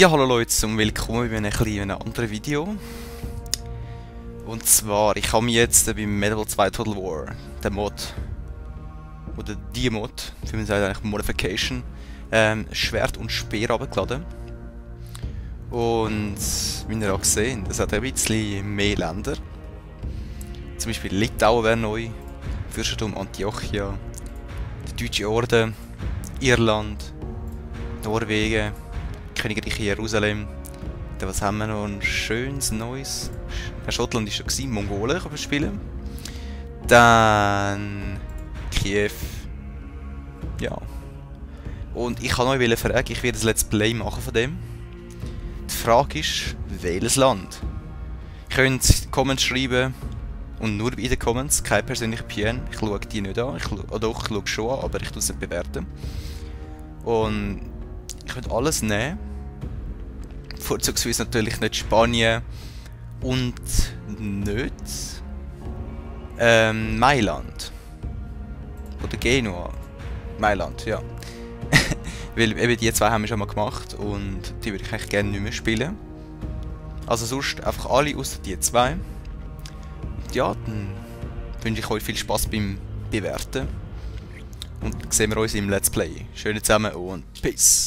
Ja, hallo Leute und willkommen bei einem kleinen anderen Video. Und zwar, ich habe mir jetzt beim Medieval 2 Total War, den Mod, oder die Mod, wie man sagt eigentlich Modification, Schwert und Speer runtergeladen. Und wie ihr auch gesehen, das hat ein bisschen mehr Länder. Zum Beispiel Litauen wäre neu, Fürstentum Antiochia, der Deutsche Orden, Irland, Norwegen, Königreich Jerusalem. Dann was haben wir noch? Ein schönes neues. Schottland war schon, Mongolen kann man spielen. Dann Kiew. Ja. Und ich kann euch fragen, ich werde ein Let's Play machen von dem. Die Frage ist, welches Land? Ihr könnt Comments schreiben und nur in den Comments, keine persönliche PN. Ich schaue die nicht an. Ich schaue schon an, aber ich tue es nicht bewerten. Und ich könnte alles nehmen. Vorzugsweise natürlich nicht Spanien und nicht Mailand. Oder Genua. Mailand, ja. Weil eben die zwei haben wir schon mal gemacht und die würde ich eigentlich gerne nicht mehr spielen. Also sonst einfach alle außer die zwei. Und ja, dann wünsche ich euch viel Spaß beim Bewerten. Und dann sehen wir uns im Let's Play. Schön zusammen und Peace!